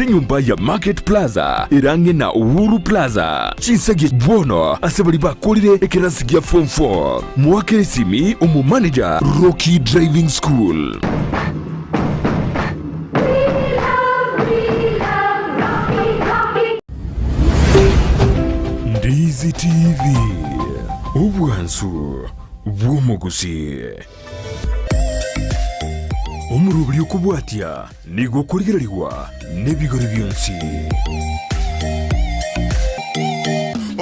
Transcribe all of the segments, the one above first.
Ase enyomba ya Market Plaza ere ang'e na Uhuru Plaza. Chinsagia bono ase baria bakorire ekerasi gia form 4. Moakere esimi omomanager Rocky Driving School. Ndizi TV, obwansu bw'omogusii. Omoroberi okobwatia nigo okorigererigwa nebigori bionsi.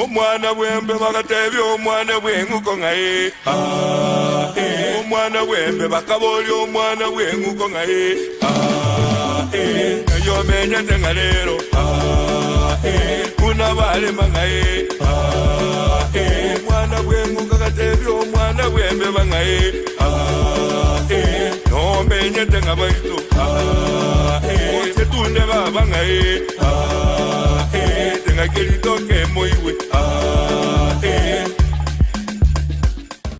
Omwana bw'embe bagatebia omwana bw'eng'uko ng'a ee, aa, ee. Omwana bw'embe bakaboria omwana bw'eng'uko ng'a ee, aa, ee. Ng'ai omenyete ng'a rero, aa, ee. Buna barema ng'a ee, aa, ee. Omwana bw'eng'uko agatebia omwana bw'embeba ng'a ee, aa, ee. Nomenyete ng'a baito, aa, ee. Oche tunde baba ng'a ee, aa, ee. Ng'aki ritoke moigwe, aa, ee.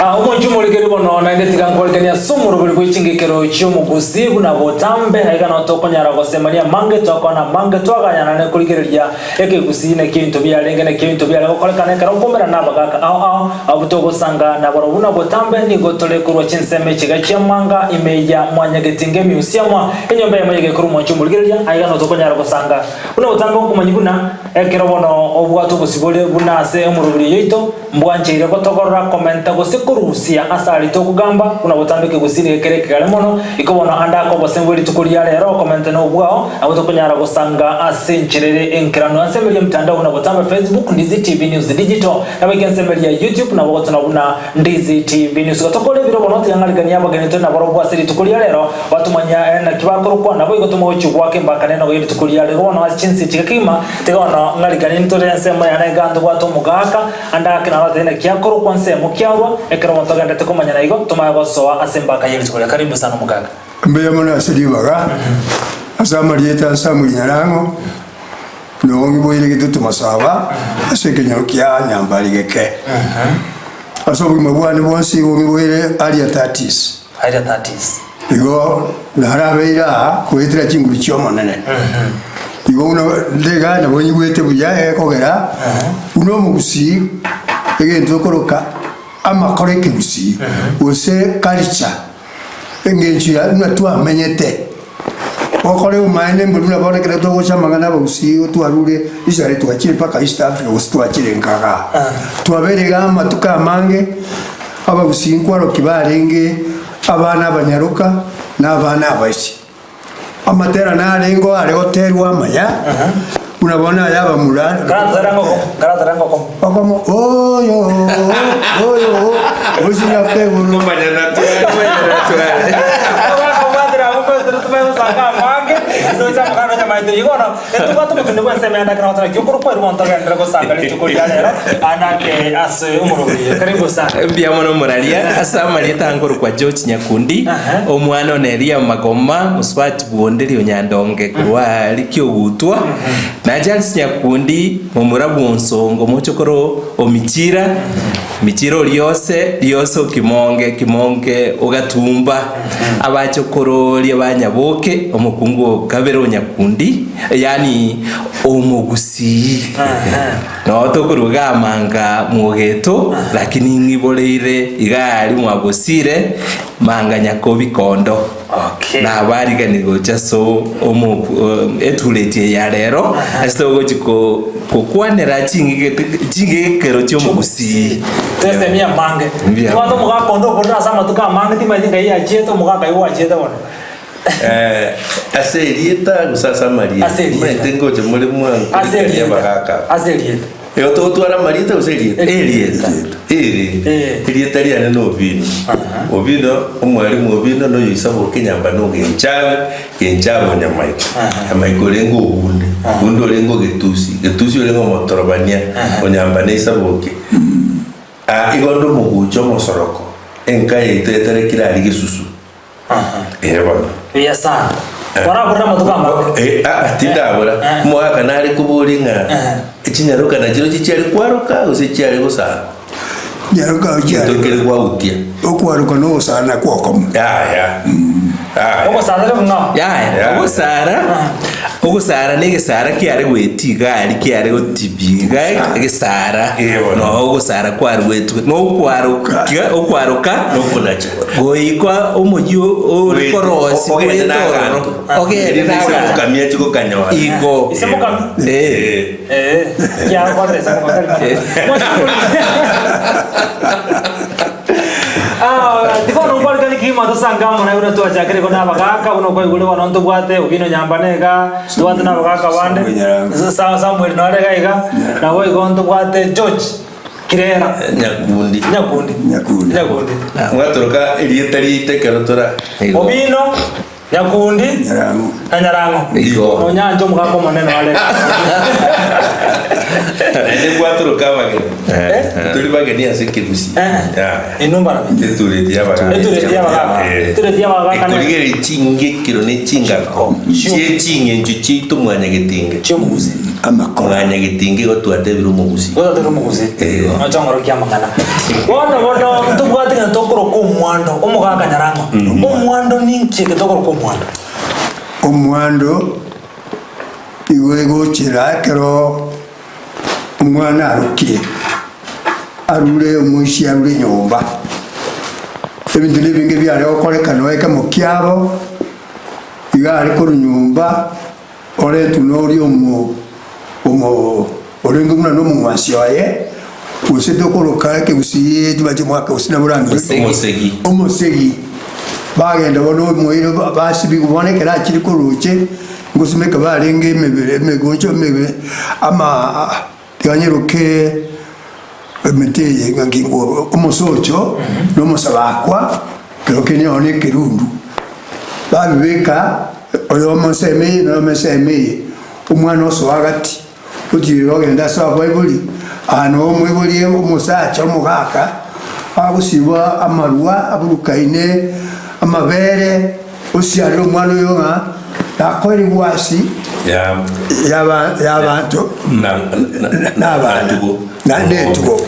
Aa, Omonche omorikeri bono, naende tiga nkorekanie ase omoroberi bwe chingekero chi'omogusii buna botambe, aiga nao tokonyara gosemania amange, twakwana amange, twagayana ne korigereria ekegusii na ekio ebinto biarenge na ekio ebinto biare gokorekana ekero nkomerana nabagaka ao ao, abwo togosanga nabarobwo buna botambe nigo tore korwa chinsemo echiga chi'amanga ime ya mwanyagetinga emiusiamwa, enyomba eyemo y'egekoro omonche omorigereria, aiga nao tokonyara gosanga buna botambe okomanya buna ekero bono obwate obosibore buna ase omoroberi oyoito. Mbwancheire gotogorora, komenta, gose korusia ase aria tokogamba, buna botambe ekegusii nigo kere ekegare mono, iko bono ande ake obosemi bwe rituko ria rero, okomenta nobwao, nabo tokonyara gosanga ase enchera ere enkeranu. Ensemo eria emtandao buna botambe Facebook, Ndizi TV News Digital, nabo eke ensemo eria ya YouTube nabo gotuna buna Ndizi TV News. Igo tokore ebiro bono tiga ng'arikanie abageni tore nabarobwo ase rituko ria rero, batomanya naki bakorokwa, nabo igo tomogochia goaka embaka nenogo ye rituko ria rero bono ase chinse chiga kegima. Tiga bono ng'arikanie ntore ensemo yane iga ntobwate omogaka, ande ake narotebie naki akorokwa nsemo kiarwa, ekero omonto agenderete komanyana igo, tomanye gosoa ase embaka ye rituko riria. Karibu sana omogaka. Mbuya mono ase ribaga, ase amarieta a Samuel Nyarang'o, noo ngiboire getutu Masaba, ase ekenyoro kia Nyambari geke. Ase obogima bwane bwonsi igo ngiboire Area Thirties. Area Thirties. Igo narabeire aa goetera chinguru chi'Omonene. Igo buna ndega nabo nyigwete buya ekogera buna omogusii egento okoroka amakoro ekegusii gose culture engencho ya buna twamenyete. Okore omaene mbori buna bono ekero togocha amang'ana abagusii igo twarure Israel twachire mpaka East Africa gose twachire nkagaa. Twabeire iga amatuko amange abagusii nkwaroki barenge abana abanyaroka na abana abaisi. Amatera narengeo are goterwa amaya, buna bono aya abamura okomo oyo oyo osinyake igoro. Mbuya mono moraria ase amarieta nkorokwa George Nyakundi omwana one Elia Magoma mosubati bwonderi onyandonge korwa aria kiogutwa na Charles Nyakundi momura bwonsongo mochokoro o Michira Michira oriose riose okimonge kimonge ogatumba abachokoro oria ba Nyaboke omokungu o kabere o Nyakundi yaani omogusii. Noo tokorwa iga amanga mwogeto, lakini ng'iboreire iga aria mwabosire manga nyakobikondo. Okay. Nabarigani gocha ase omo etureti eye ya rero ase togochi ko gokwanera ching'igete ching'igekero chi'omogusii. Twesemia amange. Mbuya. Tobwate omogaka onde okorire ase amatuko amange timanyeti ngai yachiete omogaka aywo gwachiete bono. Eh, ase erieta gose ase amarieta? Ase erieta. Omanyete ngocha more Ase mwankorikania erieta. abagaka. Ase erieta. Igo togotwara amarieta gose erieta? Erieta. Eri. Eh. Erieta riane na Obino. Obino, omwalimu Obino na oyo ise Okenyamba na Ogenchabe, Genchabe o Nyamaiko. Nyamaiko orenge Obunde, Obunde orenge Ogetusi, Getusi orenge Omotorobania, Onyamba na ise Boke. Ah, igo onde omogucha omosoroko, enka yaito etarekire aria gesusu. Ere bono. Buya sana. Kwaraborire amatuko amange. Eh, ah, ah, tindabora. Eh. Omogaka nare koboria ng'a chinyaroka nachirochio chiare kwaroka gose chiare gosana. Nyaroka Egento chiare kere gwautia. okwaroka na ogosana kwokomo. Yaya. Yaya. Ogosana ere bung'ao. Yaya, Yeah. ogosara. Ogosara na egesara kiare goetia iga aria kiare gotibia iga egesara Eh, bono. noo ogosara kwaruetwe na okwarokia okwaroka Nokonacha. goika omoyio ore korosi Ogende goeta na ororo aganto. ogende na aganto Okamia chigokanyora. igo Ise mokami. Eh. Eh, kiakorete ise mokami. Ah, tibono nkwarikani kima tosanga amo naye buna twachakire igo na abagaka buna okwaigure bono ntobwate Obino Nyambane iga tobwate na abagaka bande Samuel Nyarango. Sa- Samuel nore iga iga nabo igo ntobwate George Kirera Nyakundi. Nyakundi Nyakundi. Nyakundi Mwatoroka erieta riaito ekero tora Igo. Obino Nyakundi Nyarango. na Nyarango Igo. Nonyancha omogaka omonene ore Naende gwatoroka abageni. Eh? Turi bageni ase ekegusi. Eh. Yeah. Inwe mbarabwo. Etureti y'abagaka. Etureti y'abagaka. Eh. Etureti y'abagaka ne- Ekorigereria chingekero ne chingako chie ching'encho chiaito mwanyagetinge. Chiomogusi. Amakora. Mwanyagetinge igo twatebire omogusi. Gototera omogusi. Eh. Nochongorokia amang'ana. Bono bono ntobwate ng'a tokoroka omwando, omogaka Nyarango. Omwando ninki eke tokoroka omwando? Omwando igo egochera ekero omwana arokire, arure omoisia arure nyomba. Ebinto na ebinge biare gokoreka noe ekemo kiabo, iga are korwa nyomba, oretwe noria omo omo orenge buna na omong'wansi oye, gose tokoroka ekegusii tibache mwaka gose nabo orangeretie Omosegi. omosegi. Bagenda bono omoerio basibigwa bono ekero achire korwa roche, ngosimeka barenge emebere emegocho emebe ama tiganyeroke emete eye ng'a ngingo omosocho na omosabakwa, kero kende nonye na ekerundu. Babibeka oyomo ensemo eye na oyomo ensemo eye, omwana osoa gati, otiira ogenda ase abaibori, aa noo omoibori omosacha omogaka, agosibwa amarwa aburukaine amabere, osiarere omwana oyo ng'a nakoire egwasi Ya. yaba yabanto Na na na abana Etugo. naende etugo.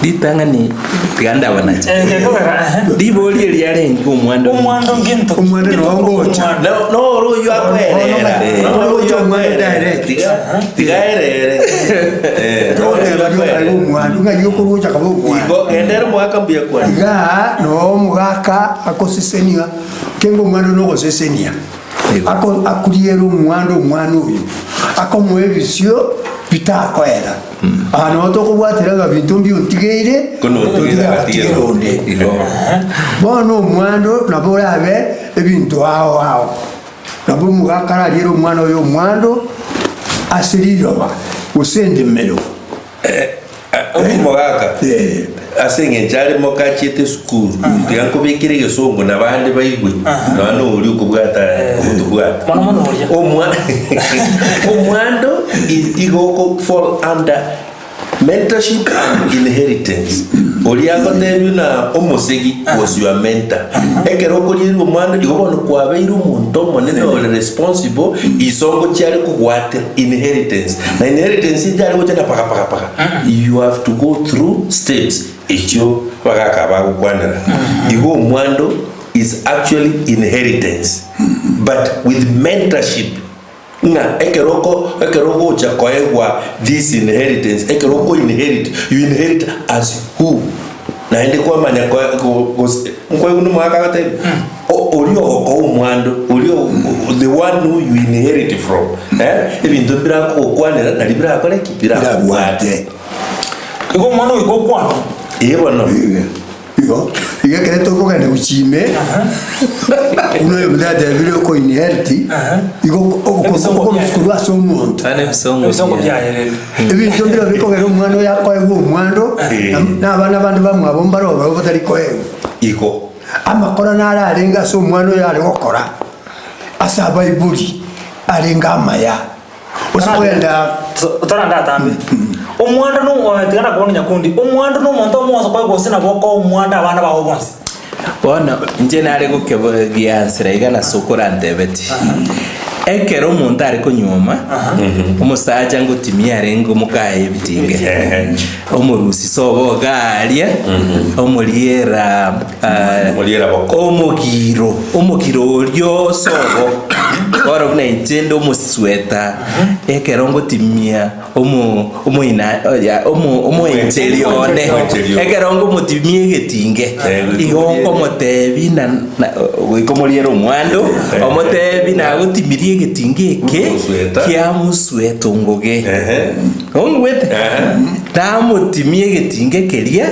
Ritang'ani tiga ndabanache. Eh, gekogera, ehe. Ribori eri riarenge omwando ninki? Omwando nginto. Omwando Nginto noo ngocha. omwando. No no oro oywo akwerera. Eh. No oro oywo Omwando akwerera. direct. Tiga tiga erere. Eh. Togoteba rioka iga omwando ng'ai okorwocha kaba omwando. Igo gendera omogaka mbuya kwane. Igaa noo omogaka akosesenia, kenge omwando nogosesenia. Igo. Ako akuriere omwando omwana oyo, akomoa ebisio bitakoera. Aa noo tokobwatera ng'a binto mbia otigeire, Kono otigeire otiga agatigera agatigera onde. Igo. Bono omwando nabo orabe ebinto ao ao. Nabo omogaka arariere omwana oye omwando ase riroba gose endemero. Omogaka Eh. ase eng'encho are moka achiete esukuru tiga nkobekere egesongo na bande baigwe nonya na oria okobwata ogotobwata Mono mono oria. Omwa omwando i- igo oko fall under mentorship and inheritance oria agotebia na omosegi was your mentor ekero okorierwa omwando igo bono kwabeire omonto omonene ore responsible isongo chiare kogwatera inheritance na inheritance inche are gocha na paga paga paga you have to go through steps echio abagaka bagokwanera igo omwando is actually inheritance but with mentorship ng'a ekero oko ekero ogocha koegwa this inheritance ekero oko inherit you inherit as who naende kwamanya koe go gose nkoigwa na omogaka agotebia o- oria ogokoa omwando oria o- o- the one who you inherit from eh, ebinto birakogokwanera nari birakore ki birakobwate Birabwate. Igo omwana oyo gokwana. Ee bono. Igo, igo ekere tokogenda gochia ime, buna oyomonto atebire oko inherit, igo Ebisongo biaye. okorwa ase omonto. Bana ebisongo Ebisongo biaye. biaye rende. Ebinto mbire bikogera omwana oyo akoegwa omwando, Eh. na abana bande bamwabo mbare barobwo batari koegwa. Igo. Amakora naro arenge ase omwana oyo are gokora, ase abaibori, arenge amaya. Gose kogenda. Otarande atambe. Omwando no tiga nakobona nyakundi. Omwando no omonto omogoso koe gose nabo okoa omwando abana bao bonsi. Bono inche nare gokegiansera iga nase okorantebeti. Ekero omonto are konyuoma, omosacha ngotimia arenge omokaye ebitinge. Omorusi sobo iga aria, omoriera Omoriera boko. omogiro, omogiro oria sobo. Bono buna inche nde omosweta, ekero ngotimia omo omoina oya omo omoencheri one, Omoencheri oo. ekero ngomotimia egetinge, Eh, goika igo omoriere. nkomotebi na na goika omoriere omwando, Eh. omotebi nagotimirie egetinge eke, Omosweta. kia mosweta ongoge. Ehe. Ongwete? Ehe. Namotimia egetinge keria,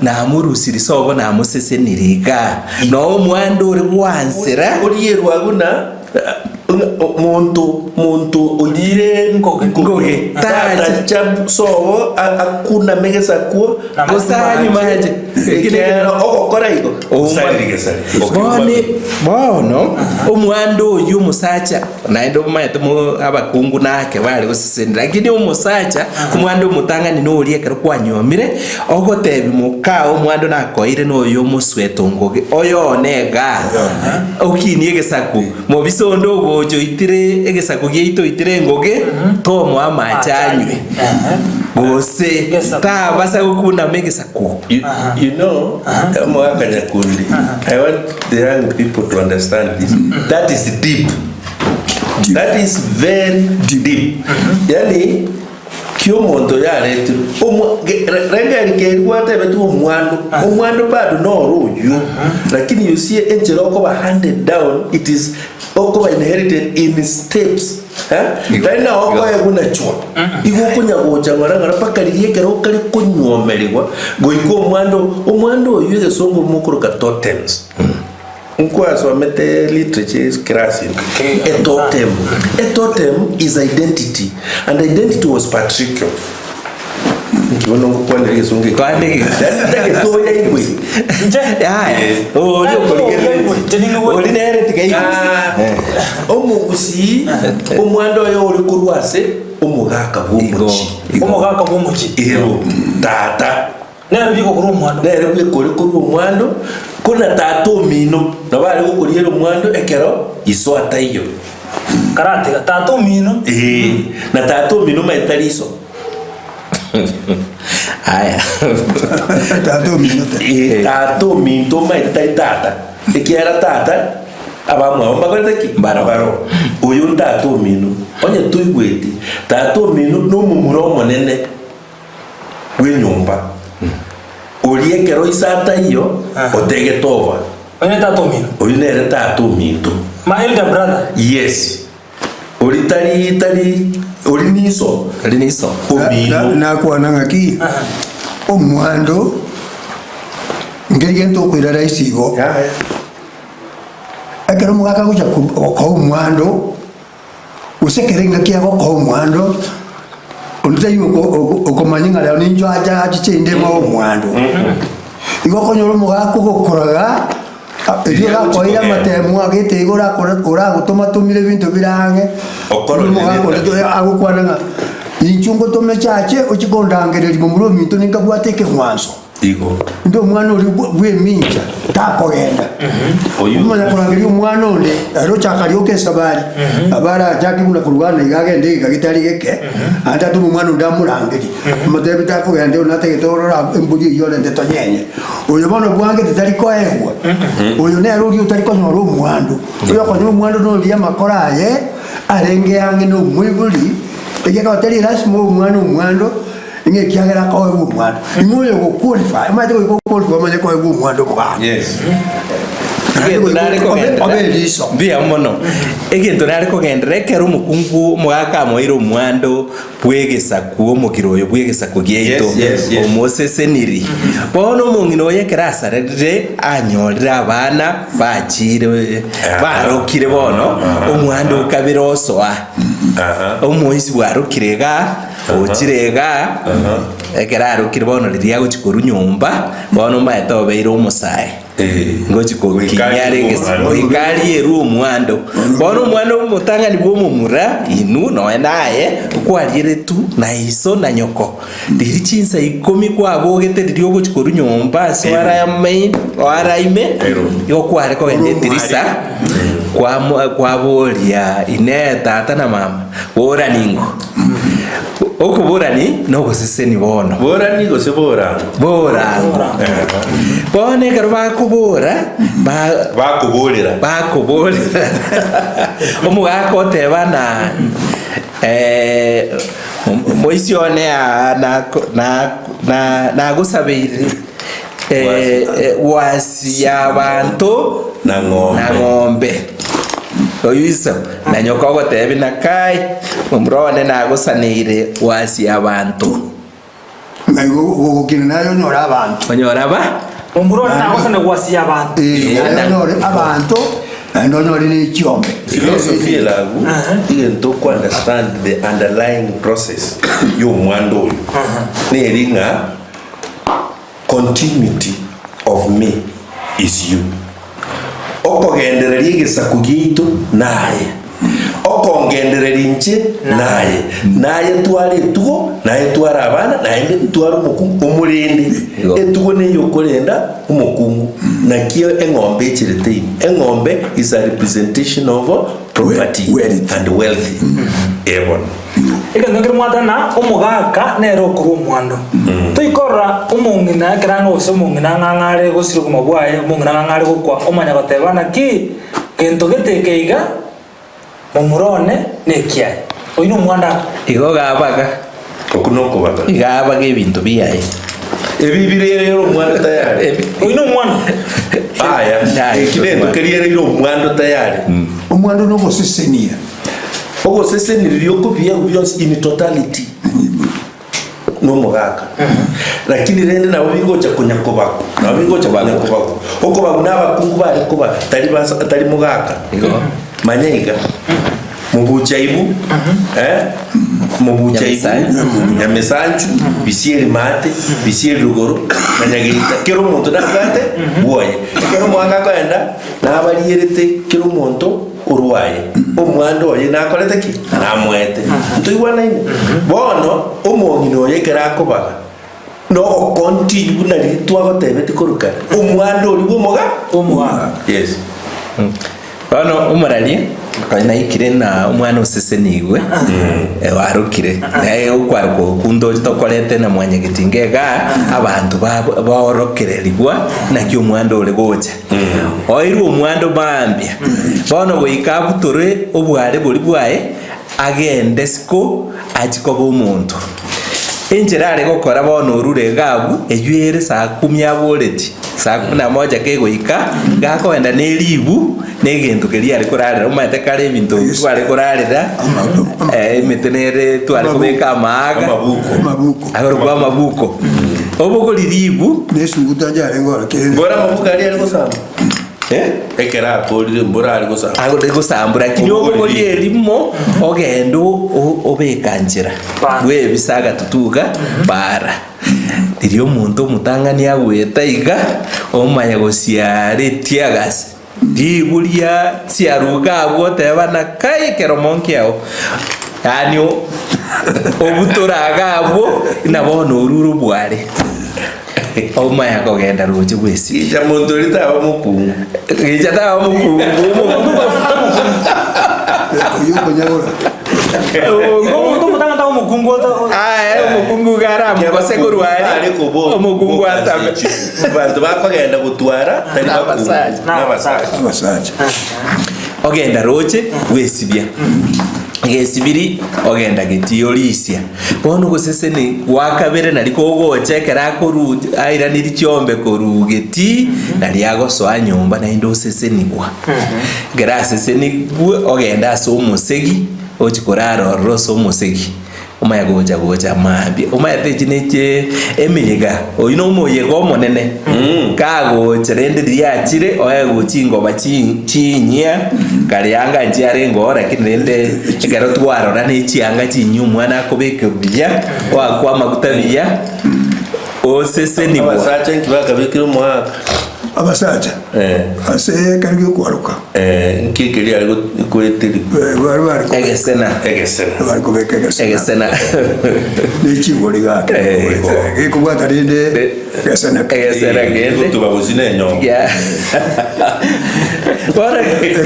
namorusirie sobo namosesenirie igaa. Na omwando ore gwansera. Orierwa buna monto monto orire Ngoge. Ngoge. Tatacha sobo akuname gesaku Gose anyuma ache. Ekiagera ogokora igo osariri gesari. Bono bono omwando oyio omosacha naende omanyete mo abakungu nake bare gosesenera lakini omosacha omwando omotang'ani noria ekero kwanyomire Ogotebi moka omwando nakoeire noyo omosweta ongoge, oyone igaa, okinie egesaku, mobisa onde ogocha oitire egesaku giaito oitire engoge, tomoa amache anywe, gose tabasa gokunama egesaku. You, you know, Omogaka Nyakundi, I want the young people to understand this. That is deep. That is very deep. Yani, Ki'omonto yaretirwe, omwa- ge- re- renga rikeri gwatebetigwe omwando, omwando bado noro oyio, lakini you see enchera okoba handed down, it is okoba inherited in steps eh? Tari nao okoegwa na chwa, igo okonya gocha ng'ora ng'ora mpaka riria ekero okare konywomerigwa, goika omwando, omwando oyio egesongo mokoroka totems. Nkwasomete literature class a totem. A totem is identity and identity was patriarchal. Nki bono ngokwanera egesongo eke? Kwana ege- Ntagete oyaigwe. Inche? Yaya, oria okorigereretie. Oria nere tiga aigwe. Ah, omogusii omwando oyo ore korwa ase omogaka bw'omochie. Igo. Omogaka bw'omochie. Ero tata. Nere bweka korwa omwando. Nere bweka ore korwa omwando, kona tata omino nabo are gokoriera omwando ekero iso ataiyo. Karatiga, tata omino. Ee, na tata omino omanyete tari iso. Aya. Tata omino te. Ee, tata ominto omanyete tari tata, ekiagera tata abamwabo mbakorete ki? Mbaro. Oyo ntata omino, onye toigweti, tata omino nomomura omonene. bw'enyomba, oria ekero ise ataiyo, otegete oba. Oyo nere tata omino. Oyio nere tata ominto. My elder brother. Yes. Ori tari tari ori niso. Ori niso. Omino. Nakwana ng'aki, omwando nkeri gento okoira rahisi igo. Yaya. Ekero omogaka agocha gokoa omwando, Gose ekero engaki agokoa omwando, onde taiyo okomanya ng'a rero nincho ache achiche inde moe omwando. Igo okonyora omogaka ogokoraga, erio orakoeire amatemo agete igo orakore oragotomatomire ebinto bire ang'e, Okorore omogaka onde neta. agokwana ng'a inche ngotome chache ochie kondangereria momura ominto ninkabwate ekeng'wanso. Igo. Inde omwana oria bw'emincha takogenda. Oyio. Omanya korangeria omwana onde, ere ochaka rioka esabari, nabo arachake buna korwa bono iga agende egeka getari geke, naende atome omwana onde amorangerie, amotebi takogenda oyo natagete orore embori eyio orente tonyenye. Oyo bono bwangete tari koegwa, oyo nere oria otari konyora omwando. Oyo okonyora omwando noria amakoro aye arenge ang'e na omoibori, ekiagera teri lasima obe omwana omwando. Ng'a ekiagera akoegwa omwando, ing'o oyo ogoqualify, omanyete goika oqualify omanye koegwa omwando omogaka. Yes. Naende Egento goika nare obe kogenderera obe eriso. mbuya mono egento nare kogenderera ekero omokungu omogaka amoeire omwando bw'egesaku omokira oyo bw'egesaku giaito Yes, yes, yes. omoseseniri bono omong'ina oyo ekero asarerire anyorire abana bachire barokire bono omwando okabere osoa Aha. omoisi bwarokire igaa Ochire igaa, ekero arokire bono riria agochia korwa nyomba, bono omanyete obeire omosae. Ngochi kokinyia are egesi- goika arierwe omwando. Bono omwana omotang'ani bwa omomura, inwe nonya naye, okwarieretwe na iso na nyoko. Riria chinsa ikomi kwabogete riria ogochia korwa nyomba ase orame oraime, igo kware kogenda etirisa, kwamo kwaboria inee tata na mama, bora ningo. Okoborani na oboseseni bono. Borani gose borango? Borango. Bono ekero bakobora, ba, Bakoborera. bakoborera omogaka oteba na eh, moisi one aa nako- na- na- nagosabeire eh, eh, gwasi ya abanto Na ng'ombe. na ng'ombe. Oyio iso na nyoka ogotebi na kai omura one nagosaneire gwasi abanto. Na igo gogokina naye onyore abanto. Onyore aba? Omura one nagosane gwasi abanto. Eh, Eh, naye na- onyore abanto naende onyore ne chiombe. Philosophy elagu egento oko understand the underlying process ya omwando oyo neri ng'a Continuity of me is you. Okogendereria egesaku giaito naye. Okongendereria inche naye. Naye tware etugo, naye tware abana, naende ntware omokungu omorende. Igo. Etugo neye okorenda omokungu. Naki eng'ombe echerete ime. Eng'ombe is a representation of property Wealth. and wealth. Eh bono. Egento nkere mwatana, omogaka nere okorwa omwando. Toikorora omong'ina ekero ang'e gose omong'ina ang'e ang'e are gosira obogima bwaye, omong'ina ang'e ang'e are gokwa, omanya goteba naki gento gete eke iga, momura one nekiaye. Oyio nomwando amo. Igo gabaga. Okwo nokobaga. Iga abaga ebinto biaye. Ebi birereire omwando tayari. Oyio nomwando. Aya, Yaya. eki nento keriereire omwando tayari. Omwando nogosesenia. Ogosesenireria okobiegwa bionsi in totality nomogaka. Lakini rende nabo bigocha konya kobagwa, nabo bigocha konya kobagwa. Okobagwa na abakungu bare kobaga, tari basa tari mogaka. Igo. Manya iga, mobucha ibu, eh, mobucha ibu, Nyamesanchu. nyamesanchu, bisieri maate, bisieri rogoro, na nyageita. Kera omonto nabwate bwoye. Ekero omogaka akoenda, nabarierete kera omonto orwaye, omwando oye nakorete ki? Namoete. Ntoigwanaine? Bono omong'ina oyo ekero akobaga, nogocontinue buna riria twagotebeti korwa kare, omwando oria bw'omoga Omogaka. Yes. Bono omoraria konya naikire na omwana osesenigwe eh, warokire naye okwaroka okwo ntoche tokorete na mwanyagetinga igaa abanto ba- baorokererigwa naki omwando ore gocha. Oirwe omwando mambia, bono goika abutore obware boria bwaye, agende isiko achie koba omonto. Enchera are gokora bono orure iga abwo, eywo ere saa kumi aboreti, saa kumi na moja kegoika, iga akogenda ne ribu, na egento keria are korarera, omanyete kare ebinto tware korarera, emete nere tware kobeka amaaga, Amabuko. Amabuko. akorokwa amabuko. Obogori ribu. Nesuguta yarenge oro kere. Mbora amabuko aria are gosamba? Eh? Ekero akorire mbora are gosamba. Agore gosambura lakini Obogori obogori ribu. erimo ogende o- obeka nchera Bara. bwebisa agatutuga bara riria omonto omotang'ani agweta iga omanya gosiara etiagasi Ribu ria chiaruga abwo oteba na kai ekeromo nkiao yaani obutora iga abwo ng'a bono orure obware omanya kogenda roche bwesibia. Gicha monto oria taba mokungu. Gicha taba mokungu omokungu. Oyio okonyagora. Omonto omotang'ani taba omokungu ota- Aye omokungu iga aramokose korwa aria omokungu atame. Abanto bakogenda gotwara tari bakungu, Nabasacha. nabasacha. Abasacha. Ogenda roche bwesibia egesibiri ogenda getii orisia bono ogoseseni gwa kabere nari kogocha ekero akoru airaniri chiombe korwa getii nari agosoa nyomba naende osesenigwa ekero asesenigwe ogenda ase omosegi ochi korara ororo ase omosegi. Omanye gocha gocha mambia, omanyete echi neche emeyega, oyio na omoyega omonene, kagocha rende riria achire oegwe chingoba chi chinyia, kare anga nchiarenge oo lakini rende ekero twarora ne chianga chinyia omwana akobeka buya, oakwa amaguta buya, osesenigwa. Abasacha inki bakabekire omoaka? Abasacha Eh. ase ekero gi'okwaroka. Eh, nki ekeria are goeterigwa? Eh, bare bare kobeka- Egesena. Egesena. bare kobeka egesena. Egesena. Ne chingori gake. Eh. Gekobwata rende egesena. Egesena kende. Gotuba gose na enyongo. Yeah. Bono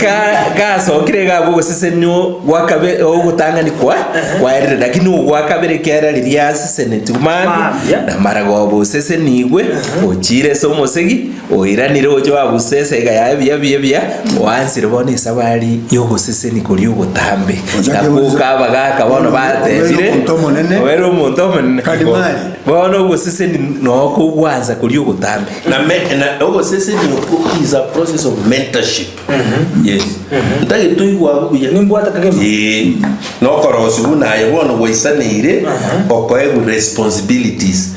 ka- gasokire iga abwo ogosesenio gwa kabe ogotang'ani kwa kwaerire lakini ogwa kabere kera riria asesenetiwe mambia Mambia. na maragoba osesenigwe ochire ase omosegi oiranire oche oabuse esega yaye buya buya buya oansire bono esabari yogoseseni koria ogotambe Ochake naboka abagaka bono Obeire batebire omonto omonene. obeire omonto omonene Kadimari. Bono ogoseseni noko ogwansa koria ogotambe. Na me, na ogosesenia okwo is a process of mentorship. Yes. Ntagete toigwe abwo buya. Nimbwate kegima. Ee. Nokorosia buna aye bono gwaisaneire okoegwa responsibilities.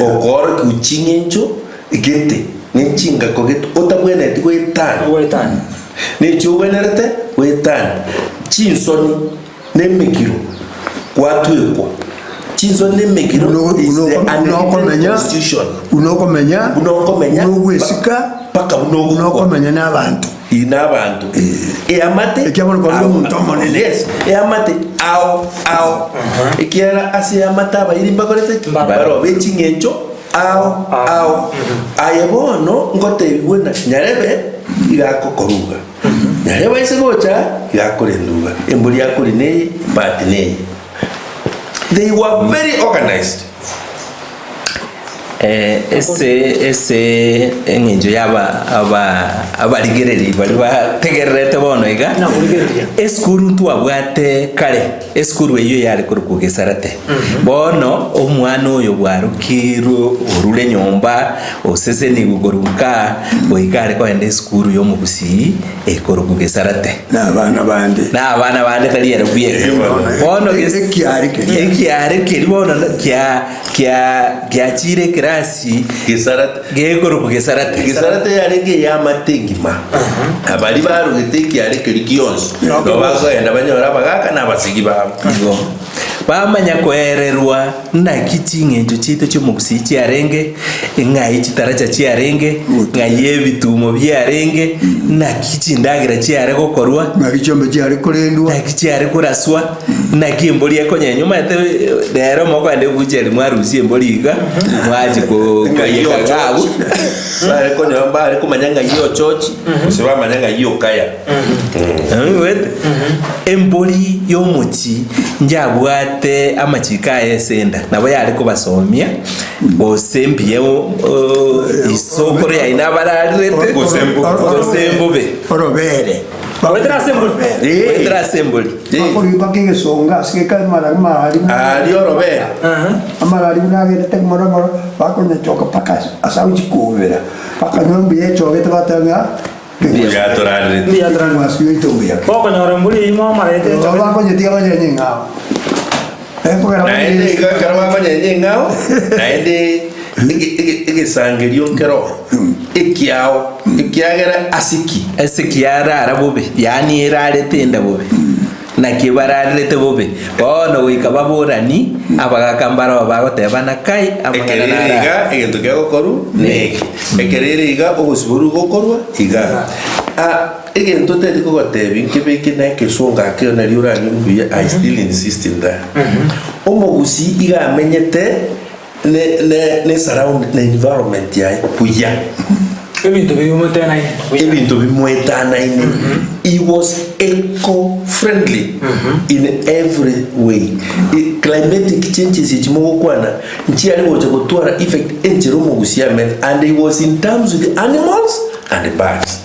Okoorokiwa ching'encho gete, ne chingako gete otabwenereti goetana. Goetana. Nechi ogwenerete goetana. Chinsoni na emegiro gwatwekwa. Chinsoni na emegiro is the unwritten constitution. Buna okomenya, Buna okomenya, buna ogwesika, mpaka buna buna ogokwa. okomenya na abanto. Ii na abanto. Eamate. Ekiagera okaba omonto omonene. Yes, eamate ao ao. Ekiagera ase eamate abairi mbakorete ki? Mbaro. Mbaro be ching'encho ao ao. Aye bono ngotebigwe na nyarebe iga agokoruga. Naria baise gocha, igakorenda uga, embori yakori neye, embati neye. They were very organized. Eh, ese ese eng'encho yaba aba abarigereri baria bategererete bono iga Nakorigereria. esukuru ntwabwate kare esukuru eyio yare korokwa gesarate bono omwana oyo bwarokirwe orure nyomba Osesenigwe korwa nka goika are kogenda esukuru y'omogusii ekorokwa Gesarate. Na abana bande. Na abana bande tari ere bweka. Bono ges- Ekiare keria. ekiare keria bono na- kia kia giachire ekerasi Gesarate. gekorokwa Gesarate. Gesarate yarenge ey'amate engima. Abaria barugete ekiare keria gionsi, nabo bakogenda banyore abagaka na abasegi babo. Igo. Bamanya koererwa naki ching'encho chiaito chi'omogusii chiarenge, ng'ai chitaracha chiarenge, ng'ai ebitumo biarenge, naki chindagera chiare gokorwa, Ng'aki chiombe chiare korendwa. naki chiare koraswa, naki embori ekonyenywa. Omanyete rero mokoenda ebucheri mwarusia embori iga, mwachia ko- Ng'ai koiyeka iga abwo. ochochi. Bare konyora mbare komanya ng'ai ochochi, gose bamanya ng'ai okaya. Oigwete? Embori y'omochie njabwate amachiko aye ase enda, nabo yare kobasomia, gose mbuya o- isokoro yaino abararerete, Gose mbobe. gose mbobe. Orobere. Goetera ase embori. Goetera ase embori. Bakori mpaka egesonga ase gekamara amarari buna- Aria orobere. Amarari buna agendete ng'ora ng'ora, bakonyechoka mpaka ase agochia kobera. Bakanyora mbuya echogete bateba ng'a Mbuya torarerete. Mbuya torarerete. Omwasi oito mbuya. Okonyora embori eyio mwamarete Nabo bakonyetiga banyenye eng'ao. Ekogera Naende banyenye iga ekero bakonyenya eng'ao, naende ege- ege- egesangerio nkero ekiao, ekiagera ase ki? Ase kiarara bobe, yaani erarete enda bobe. Naki bararerete bobe, bono goika baborani, abagaaka mbarabwo bagotebana, Kai, amang'ana Ekero ere naro iga, aya. egento kegokorwa neke. Ekero ere iga, ogosiborwa gokorwa iga. Ah, egento ntari kogotebia nkebeke na ekesongo akeo nario oranywe buya, I still insist in that. Omogusii iga amenyete ne ne ne surround na environment yaye buya. Ebinto bimoetanaine buya. Ebinto bimoetanaine. He was eco friendly in every way. I- Climatic changes echi mogokwana nchiare gocha gotwara effect enchera omogusia amenye and he was in terms with the animals and the birds.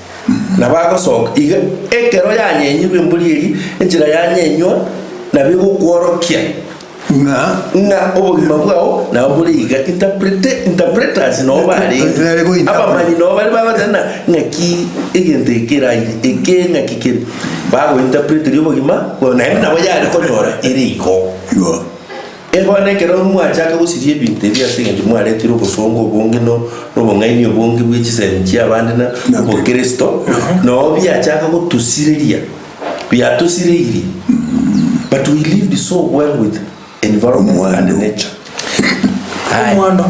Nabo agosoka iga ekero yanyenyirwe embori eria enchera yanyenywa nabo egokworokia Ng'a. Ng'a obogima bwao nabo bore iga. Interprete, interpreters noo barenge. Nere go interpret. Abamanyi noo bare bagoteba ng'a ng'aki egento eke keraire, eke ng'aki kere. Bago interpreteria obogima bwao naende nabo yare konyora ere igo. Igo. Ebono ekero mwachaka gosiria ebinto ebi ase eng'encho mwaretire obosongo obonge no na obong'aini obonge bwe chisemi chia abande na obokristo, noo biachaka gotusireria. Biatosireirie but we lived so well with environment and Omwando. nature. Aye. Omwando.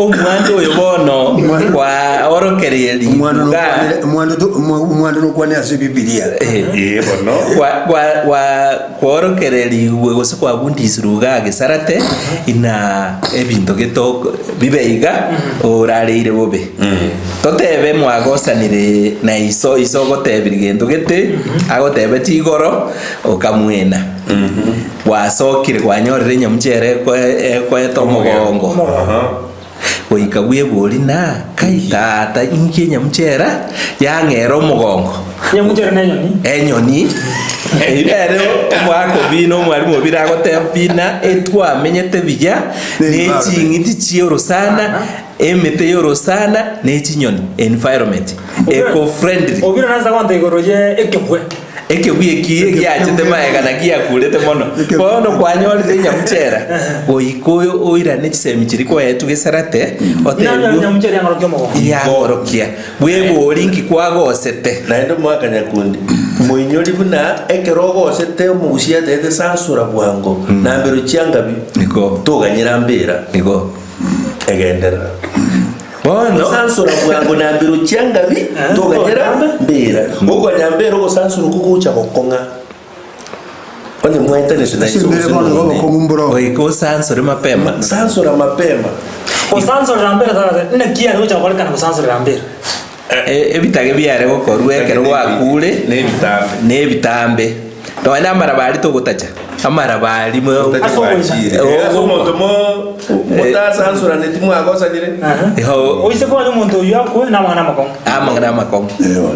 Omwando oyo bono kwaorokereria Omwando iga nokwanere- omwando to- omwa- omwando nokwane ase Ebibilia. Ee bono. kwa- kwa- kwa- kwaorokererigwe gose kwabundisirwe iga gesarate ina ebinto geto bibe iga orareire bobe. Totebe mwagosanire na iso, iso ogotebirie gento gete, agotebetie igoro, okamwena. Gwasokire kwanyorire enyamucha ere ekoeta omogongo. Goika bwebori na kai tata inki enyamucha era yang'era omogongo. Enyamucha ere nenyoni. Enyoni eyio nere omwaka obina omwalimu obire agoteba bina etwamenyete buya ne ching'iti chia orosana emete ya orosana ne chinyoni environment eco friendly. Obiro nanse agonta igoro ye ekebwe. Ekebwe eki egiachete magega na giakurete mono. Bono kwanyorire enyamuchera, goika oirane chisemi chiria kwaetwe gesarate, Nanyora otebigwe enyamuchera yang'orokia omogongo. yang'orokia. Bwebori nki kwagosete? Naende omwaka nyakundi, moinyori buna ekero ogosete omogusia atebete sansora bwango, na mbero chiangabi, Igo. toganyera mbera, Igo. egenderera. Bono. Gosansora bwango na mbero chiangabi, toganyera mbera. Gokanya mbera ogosansora okwo gocha gokong'a. Onye mwaetanete na Ase Yeso mbere gose bono igo nonde. obokong'u mboro. Goika osansore mapema. Sansora mapema. Gosansorera mbera tata, naki yare gocha gokorekana gosansorera mbera? Ebitage biare gokorwa ekero gwakure Nebitambe. nebitambe. Nonya namaraba aria togotacha, amaraba aria mo- Ase ogocha. Eh, ase omonto mo- motasansuraneti mwagosanire. Igo- Oise konya omonto oyio akwe namang'ana amakong'u. amang'ana amakong'u.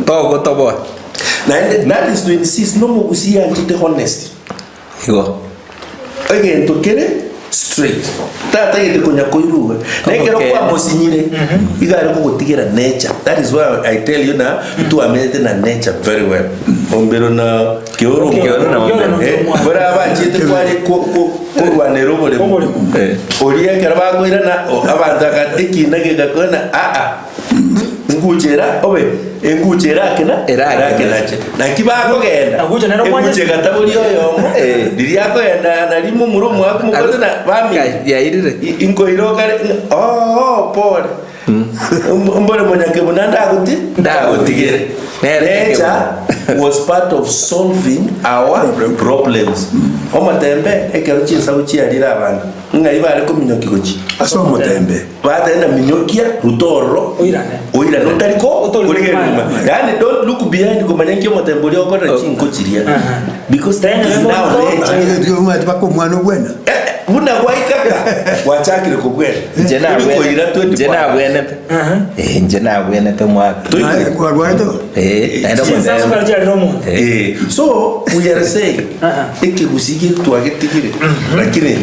Togotoboa. Naende that is to insist nomogusia yanchete honesty. Igo. Egento kere straight. Tatagete konya koiruga. Na ekero Omokene. kwamosinyire, iga are kogotigera nature. That is why I tell you na twamenyete na nature very well. Ombero na Keoro Keoro na Ombero. Eh, bora abachete kware ko- ko- korwanera oboremo. Oboremo. Eh. Oria ekero bakoirana o- abanto aka ekina gegakwana aa Engucha era obe engucha erakena Erakena. erakenache naki bakogenda Engucha nero kwanye- engucha egataboria oyomo Eh. riria akoenda nari momura omwaka mokote na bami Kai, yairire. inkoira okare oo pole mbore monyakebuna ndagotie Ndagotigere. Nere Nature was part of solving our problems omotembe ekero chinsago chiarire abanto ng'ai bare kominyoki gochia Ase omotembe. Bateba minyokia ruta ororo Oirane. oirane otari ko Otori korigereria komanya. nyuma. Yaani don't look behind komanya nki omotembe oria okorera chinko chiria because Then that is now nature. Omanyete mpaka omwana obwena. Eh, eh, buna gwaikaka gwachakire kobwena Inche Tori koira nabwenete. Inche 24 hours. nabwenete. Eh, inche nabwenete omwaka. Tori Naye koira. kwarwarete? Eh, naende Chinsaso omotembe. kare chiarire omonto. Eh, so we are saying ekegusii twagetigirie lakini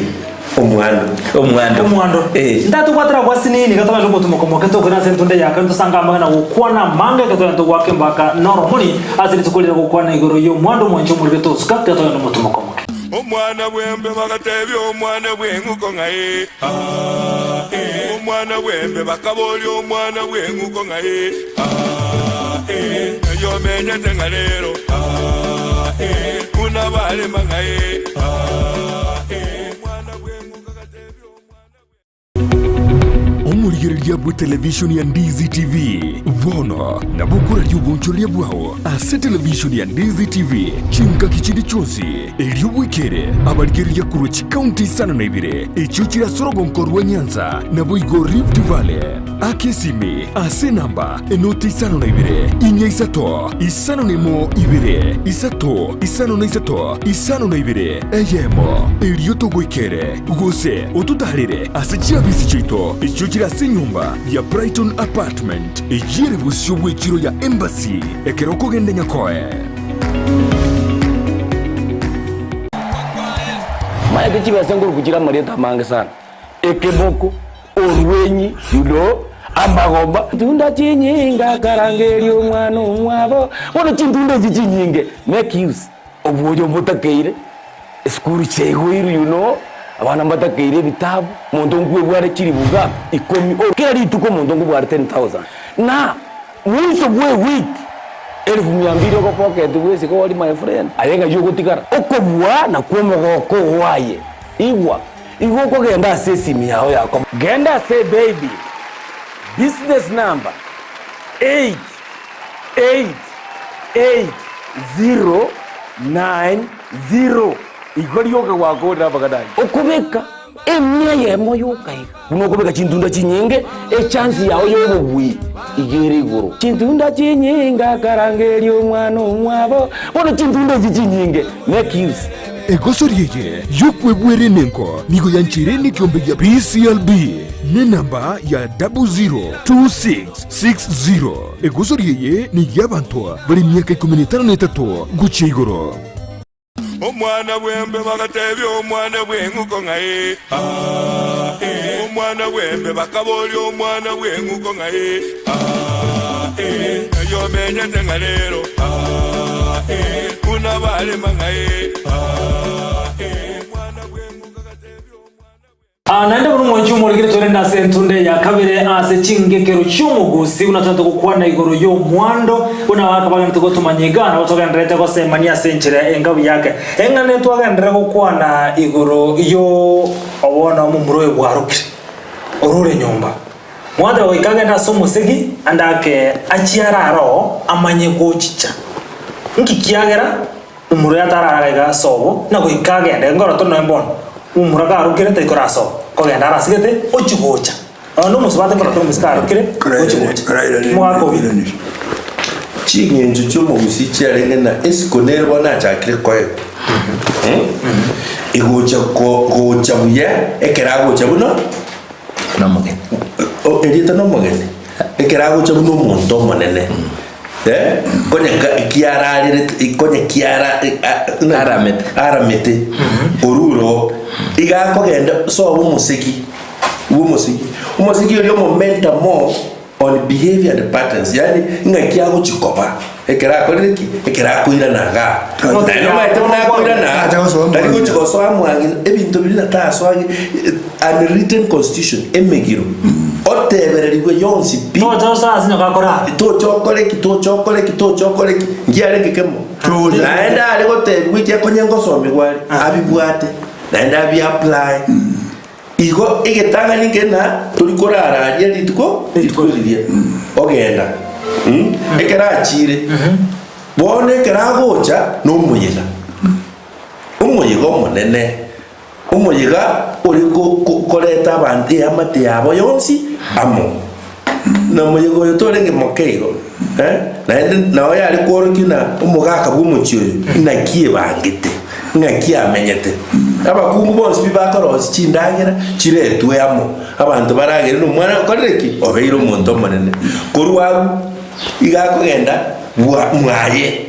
Omwando. Omwando. Omwando. Eh. Ntatobwatera gwa sinini gatobache ogotumoka omoke tokore ase entunde yake ntosanga amang'ana gokwana amange ekero togwaka embaka noromori ase rituko rire gokwana igoro y'omwando omwanche omorire tosuka tiga togende omotumoka omoke. Omwana bw'embe bagatebia omwana bw'eng'uko ng'a ee, ah, ee. Omwana bw'embe bakaboria omwana bw'eng'uko ng'a ee, ah, ee. Ng'ai omenyete ng'a rero, ah, ee. Buna barema ng'a ee, ah, ee. Omwana bw'eng'uko agatebia omwana bw'eng'uko. Omorigereria bw'etelevishoni ya Ndizi TV bono nabo okoraria obonchoreria bwao ase televishoni ya Ndizi TV chingaki chinde chionsi, erio bwekere abarigereria korwa chikaunti isano na ibere echio chire ase orogonko rwa Nyanza naboigo Rift Valley. Aka esimi ase enamba enoti 52 4 3 5 2 3 53 52 eyemo, erio togoikere, gose ototaarere ase chiabisi chiaito echio chire ase enyomba ya Brighton Apartment, eyio ere bosio bw'echiro ya Embassy ekero okogenda Nyakoe. Maete chibesa nkoruku chire amarieta amange sana, ekeboko, Orwenyi, you know, amagomba. Tunda chinyinge akarangeria omwana omwabo. Bono chintunda echi chinyinge, make use obwoyo mbotakeire, esukuru chiaigoirwe you know, abana mbatakeire ebitabu, omonto nkwebware chiribuga ikomi, o kera rituko omonto nkobware 10,000. Na mwisho bwa ewiki, elfu mia mbili ogopocket bwesike ori my friend, aye ng'ai ogotigara? Okobua nakwo omogoko oo aye, igwa. Igo okogenda ase esimi yao ya komo. Genda ase eBaybill. Business number 8888090 igo rioka gwakorire amang'ana ayio. Okobeka emia eyemo yoka iga buna okobeka chintunda chinyinge, echance yao y'obobui iga ere igoro. Chintunda chinyinge akarangeria omwana omwabo, bono chintunda echi chinyinge make use. Egosori eye y'okwebwera enengo nigo yancheire nekiombe gia BCLB nenamba ya 002660. Egosori eye ney'abanto bare emiaka ikomi na etano na etato gochia igoro. Omwana bw'embe bagatebia omwana bw'eng'uko ng'a ee, aa, ee. Omwana bw'embe bakaboria omwana bw'eng'uko ng'a ee, aa, ee. Ng'ai omenyete ng'a rero, aa, ee. Buna barema ng'a ee, aa, ee. Omwana bw'eng'uko agatebia omwana bw'embe. Aa, naende buna omwanchi omorikire torende ase entunda ya kabere ase chingekero chi'omogusi, buna tobwate gokwana igoro y'omwando, buna abagaaka bagenderete gotomanya iga, nabo togendererete gosemania ase enchera enga buya ake. Eng'ana ntwagenderere gokwana igoro y'obono omomura oyo bwarokire, orure nyomba. Mwateba goika agende ase omosegi, ande ake achie arare oo, amanye gochicha. Nki kiagera? Omomura oyo atararaga iga ase obo, na goika agende, nkoro tore nonya mbono, omomura karokire tari kora ase obo, kogenda arasigete, ochia gocha. Nonya na omosubati nkoro tore omosike arokire, ochia gocha. Omogaka oria. Ching'encho chi'omogusii chiarenge na esiko nere bono achakire koegwa. Egocha ko- gocha buya ekero agocha buna Nomogeni. o- erieta nomogeni, ekero agocha buna omonto omonene. Eh, konya ka- kiararerete konya kiara eh, a- ng'a- Aramete. aramete oruro iga akogenda sobo omosegi bwa omosegi omosegi oria omomenta more on behavior and patterns yaani ng'aki agochi koba ekero akorire ki ekero akoirana igaa naende omanyete buna akoirana Acha gosoa tari mwang'ina. gochi gosoa mwang'ina ebinto biria natasoa Unwritten constitution, emegiro, otebererigwe yonsi pi. Tocha osoa ase nyoka akorara. Tocha okore eki, tocha okore eki, tocha okore eki, nkiarenge kemo. Tocha. Naende are gotebigwa ekiagera konya ngosomigwa are, abibwate, naende abi apply. Igo egetang'ani nkeri na tori korara aria rituko, rituko riria, ogenda mh, ekero achire, bono ekero agocha, na omoyega, omoyega omonene. Omoyega ore koreta abanto eamate yabo yonsi amo. Na omoyega oyo torenge moke igo, eh, naende nao yare kworokia ng'a omogaka bw'omochie oyo naki ebangete, ng'aki amenyete. Abakungu bonsi pi bakorosia chindagera chiretwe amo, abanto baragere na omwana okorire ki? Obeire omonto omonene. Korwa agwo, iga akogenda bwa mwaye.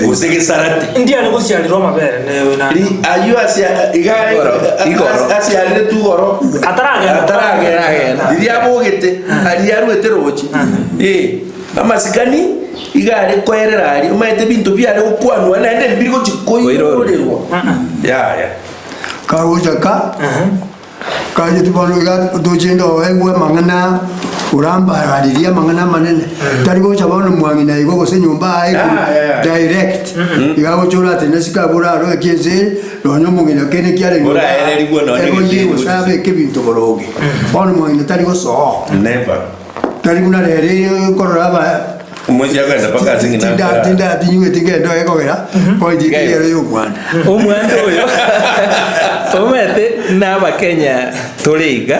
Gose gesarate. Ndiare gosiarirwa amabere newe na. Ri ayio ase iga Igoro, igoro. asiareretwe igoro Ataragenda. ataragenda riria abogete aria arwete roche eh amasikani iga are koerera aria omanyete ebinto biare gokwanwa naende mbiri gochi koirorerwa yaya. Kagocha ka. Kagacheti bono iga tochende oegwe amang'ana orambararirie amang'ana amanene tari gocha bono mwang'ina igo gose nyomba aye Ah, yeah. direct iga agocha oratene isiko abwo orarore ki ense ere nonya omong'ina kende kiarenge Oraererigwe nonya egoyie egeteni gose gochia. abeke ebinto boronge bono mwang'ina tari gosoa Never. tari buna rero ere okorora aba Omoisia akagenda mpaka ase ng'ina tinda akara. tinda tinyweti ngende oye kogera point ero ya omwana Omwando oyo omanyete na abakenya tore iga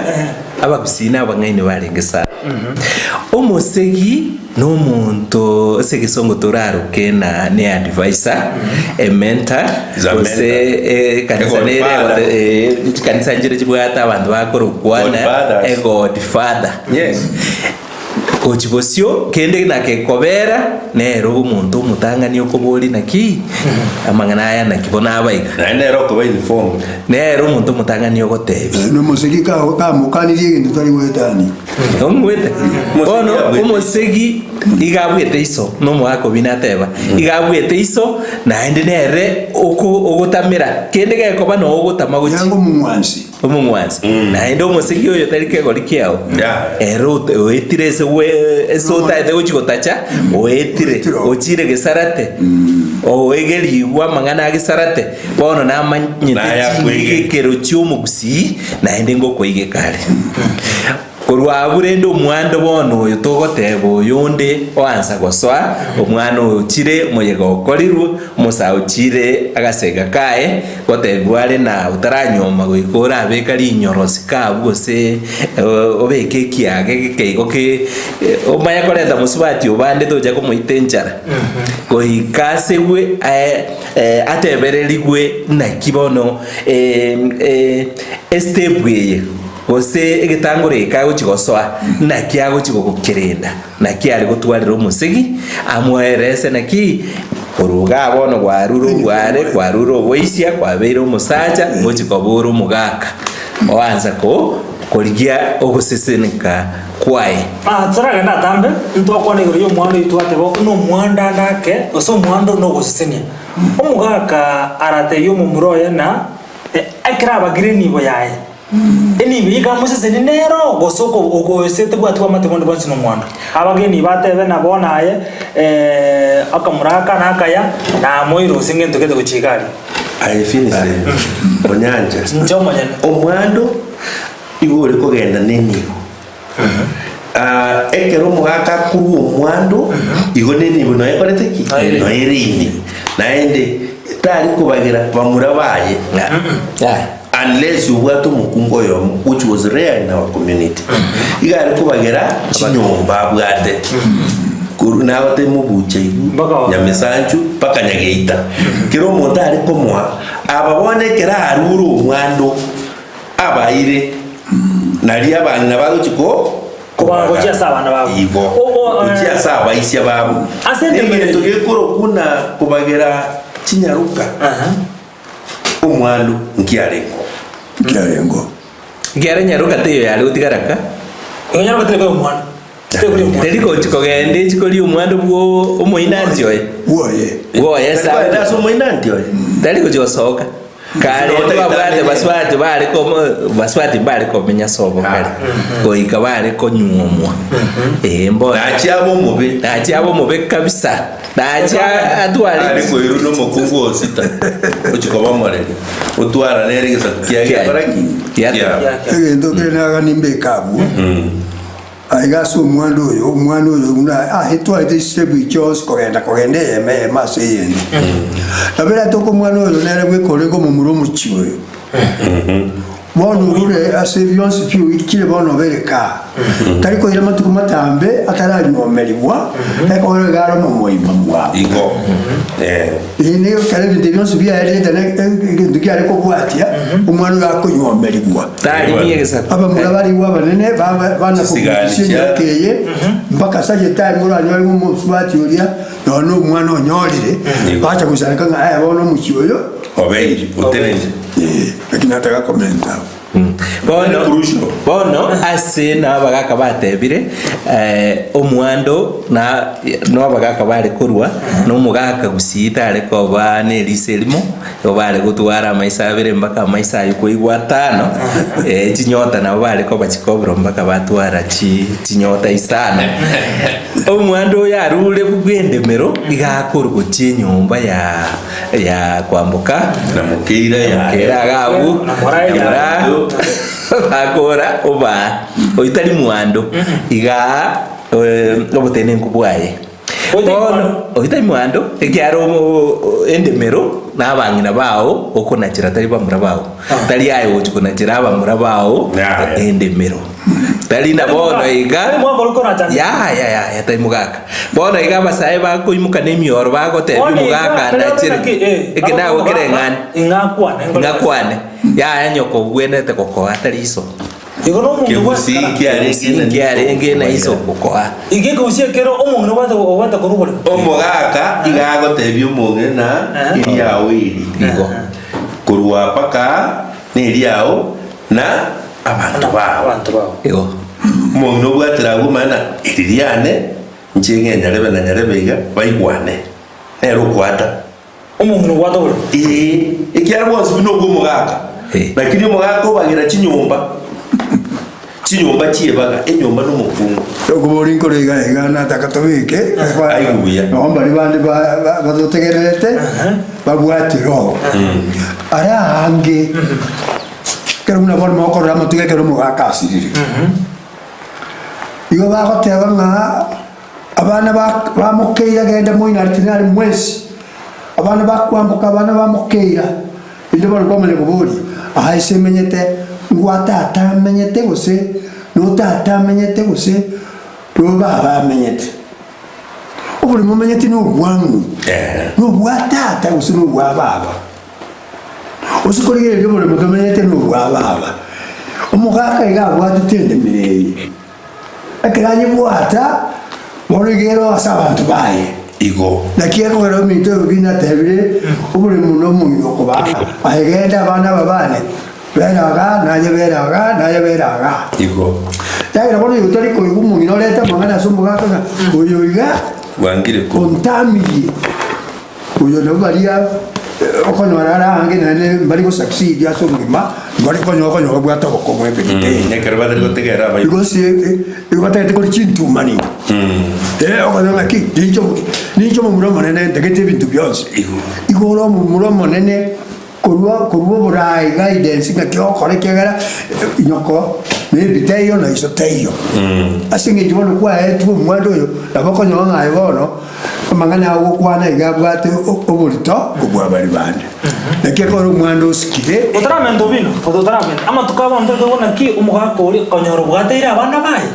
abagusii na abang'aini barenge sana. Omosegi na omonto ase egesongo toraroke na ne advisor, a mentor, Is a gose mentor. ekanisa A nere godfather. egote chikanisa nchire chibwate abanto bakorokwana Godfathers. a godfather. Yes. Gochia bosio, kende nakekobera, nere omonto omotang'ani okoboria naki, amang'ana aya naki bono abaiga. Naende nere okoba informed. Nere omonto omotang'ani ogotebia. Na omosegi kamokanirie egento tari goetania. Omwete? Bono abwete. omosegi iga abwete iso, na omogaka obi nateba, iga abwete iso, naende nere oko ogotamera, kende gekoba noo ogotama gochia. Yanga omong'wansi. Omong'wansi, naende omosegi oyo tari kegori kiao, ere oetire ase ase otaete gochia gotacha, oetire, ochire gesarate, oegerigwe amang'ana a gesarate, bono namanyete Naye akoige. ching'igekero chi'omogusii, naende ngokoigeka are. Korwa abwo rende omwando bono oyo togoteba oyonde oansa gosoa, omwana oyo ochire, omoyega okorirwe, omosae ochire agasega kaye, gotebigwa are na otaranyuoma goika orabeka rinyorosi kabu gose obeke ekiage gekeigo ke omanye koreta mosubati obande tocha komoita enchara. Goika asegwe ae atebererigwe naki bono estep eye gose egetangoro eke agochi gosoa naki agochi gokerenda naki are gotwarera omosegi amoerese naki korwa igaa bono kwarure obware kwarure oboisia kwabeire omosacha ngochi koba ore omogaka oansa ko korigia ogoseseneka kwaye. Ah, toragende atambe, ntwakwana igoro y'omwando oito twateba buna omwando ande ake, gose omwando nogosesenia. Omogaka aratebie omomura oye na ekero abagire enibo yaye, enibo eyio ikamosesenie nero, gose oko gose tebwati bwamate bonde bwonsi na omwando. Abage enibo atebe na bono aye akamura aka na akaya, namoire gose ngento gete gochia iga aria. Aye Vincent Onyancha, Inche omonyene. omwando igo ore kogenda nenibo. Ah, ekero omogaka akorwa omwando, igo nenibo noyo ekorete ki? Noyo Noyo ere ime. Naende tari kobagera bamura baye unless obwate omokungu oyomo which was rare in our community. Iga are kobagera chinyomba abwate. Korwa nagotebi mobucha igu, Mpaka wa- Nyamesanchu mpaka Nyageita. Kera omonto are komoa, aba bono ekero arure omwando, abaire, nario abang'ina bagochia ko Kobaga gochia ase abana babo. Igo, O- o, eh, gochia ase abaisia babo. Ase endemero Egento eye. gekorokwa na kobagera chinyaroka Aha. omwando nkiarengo. Nkiarengo. Ekiagera nyaroka teiyo yare gotigara ka. Igo nyaroka teri koria omwando. Teri koria omwando. Teri gochi kogenda echi koria omwando bwo omoinanti oye. Bwoye. Bwoye Tari kogenda sa. ase omoinanti oye. Tari gochi gosoka. Kare twabwate basubati bare komo basubati mbare komenya sobo kare. Goika bare konyuomwa. Ee mbono. Nachia abe omobe. Nachia abe omobe kabisa. Nachia atware Are koirwa nomokungu o sita ochia koba omoreri, otwara nere egesaku kiaye giakora ki? Kiato. Kiabo. Egento kere nagani mbeke abwo, aiga ase omwando oyo, omwana oyo buna aetwarete chistepu chionsi kogenda kogenda eyemo eyemo ase eyende. Nabo eratoke omwana oyo nere bweka orenge omomura omochie oyo. Bono orure ase bionsi pi oikire bono obere kaa. Tari koira matuko matambe ataranywomerigwa, ekogera iga are omomoima mwabo. Igo. Eh. Eye nigo ekero ebinto bionsi biaerete na egento kiare kobwatia, omwana oyo akonywomerigwa. Tari egesaku. Abamura barigwe abanene baba- bana Chisigari koburusia chia- emiaka eye, mpaka ase time oranyore ng'a omosubati oria nonya na omwana onyorire, Igo. bacha goisaranka ng'a aye bono omochie oyo, Obeire, otenenire. eh, lakini nataka komenta abwo. Bono, Crucial. bono ase na abagaka batebire eh, omwando na no abagaka bare korwa na omogaka gusii tare koba na eriso erimo igo bare gotwara amaiso abere mpaka amaiso aywo koigwa atano eh, chinyota nabo bare koba chikobro mpaka batwara chi chinyota isano. Omwando oyo arure bwa endemero iga akorwa gochia enyomba ya ya kwamboka Na mokeira yaye. Mokeira iga abwo Na moraa na moraa bakora obaa oyio tari mwando igaa obotenenku bwaye Oyio tari bono mwando. oyio tari mwando ekiagera omo endemero na abang'ina bao okonachera tari bamura bao tari aye ogochi konachera abamura bao Yaya. endemero tari na bono iga Tari mwaka ori konacha. yaya yaya tari mogaka Bono iga abasae bakoimoka nemioro bagotebia Bono iga, omogaka tari ndachere goteba ki, eh, eke nagokera eng'ana Ing'akwane, ngore- ng'akwane yaya nyoko obwenerete gokoa tari iso Igo no omonto Kegusii bwekara. kiarenge na nkiarenge na iso gokoa Iga ekegusii ekero omong'ina obwate obwate korwa oboremo. Omogaka iga agotebia omong'ina Eh. eriao eri igo korwa mpaka neriao na abanto bao. Abanto bao. Igo. Omong'ina obwatire agwo omanye na eri riane, inche ng'e nyarebe na nyarebe iga, baigwane. Nere okwata. Omong'ina obwate oboremo. Ee, ekiagera bwonsi buna obwa omogaka. Eh. Lakini omogaka obagera chinyomba, chinyomba chiebaga, enyomba na omokungu. Okobori nkore iga iga nataka tobeke Aigwe buya. nabo mbari bande ba- ba- batotegererete babwate roho ara aange Ekero buna bono mokorora amatuko ekero omogaka asirire. Igo bagoteba ng'a abana ba ba Mokeira genda moinare tinare mwensi, abana ba Kwamboka abana ba Mokeira, rinde bono kwamanya koboria, aa ase emenyete ngwa tata amenyete gose no tata amenyete gose no baba amenyete. Oborimo omenyete na obwang'u, na obwa tata gose na obwa baba. Gose korigereria oboremo tomenyete na obwa baba. Omogaka iga abwatete endemero eye, ekero ayebwata, bono iga ere ase abanto baye. Igo. Naki ekogera ominto oyo buna natebire, oboremo na omong'ina okobaa, aye genda abana aba bane, bera igaa, naye bera igaa, naye bera igaa. Igo. Ekiagera bono oyo otari koigwa omong'ina orete amang'ana ase omogaka ng'a oyo iga Bwangire ko. ontamirie, oyo nabwo baria okonyora are aange naende mbari go succeed ase obogima, mbari konya okonyora babwate obokong'u every day. Ekero batari gotegerera abaibori. Because igo batagete kori chintumani. Okonyora ng'aki ninche omo ninche omomura omonene ntagete ebinto bionsi. Igo. Igo ore omomura omonene. Korwa korwa oboraai guidance ng'aki ogokora ekiagera nyoko maybe taiyo na iso taiyo. Ase eng'encho bono kwaetwe omwando oyo nabo okonyora ng'a aye bono amang'ana ago ogokwana iga abwate oborito kobua baria bande. Naki ekero omwando osikire. Otaramenta obino, otaramenta amatuko abanto baito naki omogaka oria konyora obwateire abana baye.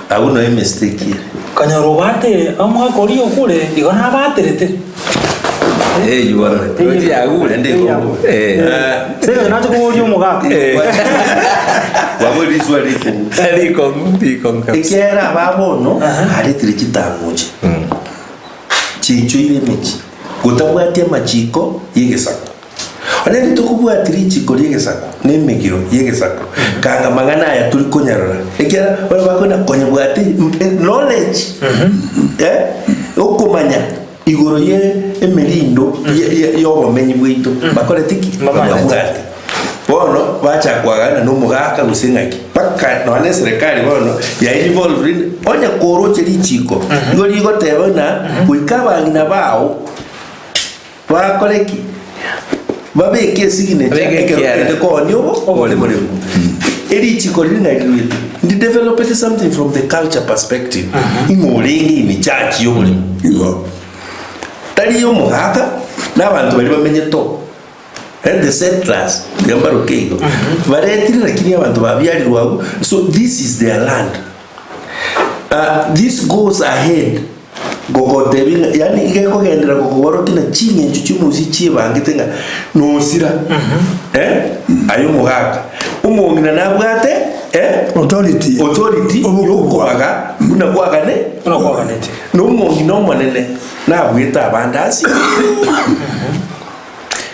Abwo noe emistake ere. Konyora obwateire omogaka oria okure igo nabaterete. Eywo bono, roche yagure. Naende igo. Eh. Sasa nache koboria omogaka. Wabori riswali rikong'u. Rikong'u, rikong'u kabisa. Ekiagera aba bono aretire chitang'uche chiichoire emechie gotabwati amachiko y'egesaku. Onye titokobwati richiko ri'egesaku na emegiro y'egesaku, kanga amang'ana aya tori konyarora, ekiagera baria bakoenda konyebwati knowledge eh, okomanya igoro ye emerindo ye- ye- y'obomenyi bwaito bakoreti ki? Babwate. Bono bacha koagana na omogaka gose ng'aki, mpaka nonya na eserekari bono ya involved in onye koroche richiko nigo rigoteba ng'a goika abang'ina bao Bakore ki? Babeke esignature Babeke ekero ekiara. togende koonia obo Oboremo. oboremo. Erichiko riria ng'a riruete, ndidevelopete something from the culture perspective, ing'o orenge in charge y'oboremo. Igo. Tari omogaka, na abanto baria bamenyete oo, eh, the settlers, tiga mbaroke igo, baretire lakini abanto babiarirwe abwo, so this is their land. Ah, this goes ahead gogotebia ng'a yaani iga ekogenderera gokogorokia ng'a ching'encho chi'omosie chiebangete ng'a nosira eh, aye omogaka. Omong'ina nabwate eh, Authority. authority Obokobua. yokobaga buna kwagane Buna kwaganete. na omong'ina omonene nabwete abande ase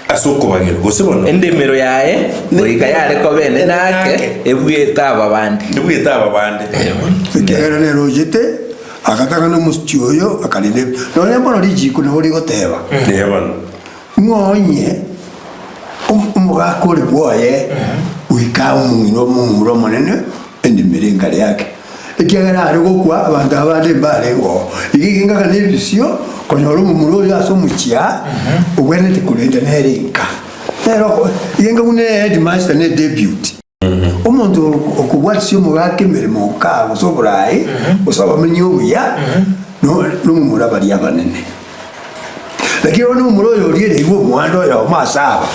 Ase okobagerwa, gose bono. Endemero yaye goika yare koba enene ake, ebuete aba bande. Ebuete aba bande. Ekiagera nere ochete, agatang'ana omosiki oyo, akarenda ebi. Nonya mbono richiko nabo rigoteba, Ee bono. ng'a onye om- omogaka ore bwoye goika omong'ina omomura omonene endemero engare yake. Ekiagera are gokwa, abanto abande mbarenge oo. Iga iga ngaka nebisio konyora omomura oyo ase omochie aa, ogwenerete korenda nere inka. Nere oko iga inga buna eheadmaster ne deputy. Omonto okobwatisia omogaka emeremo nkaa gose oboraai, gose obomenyi obuya, no nomomura baria abanene. Lakini bono omomura oyo oriereirwe omwando oyomo ase aba,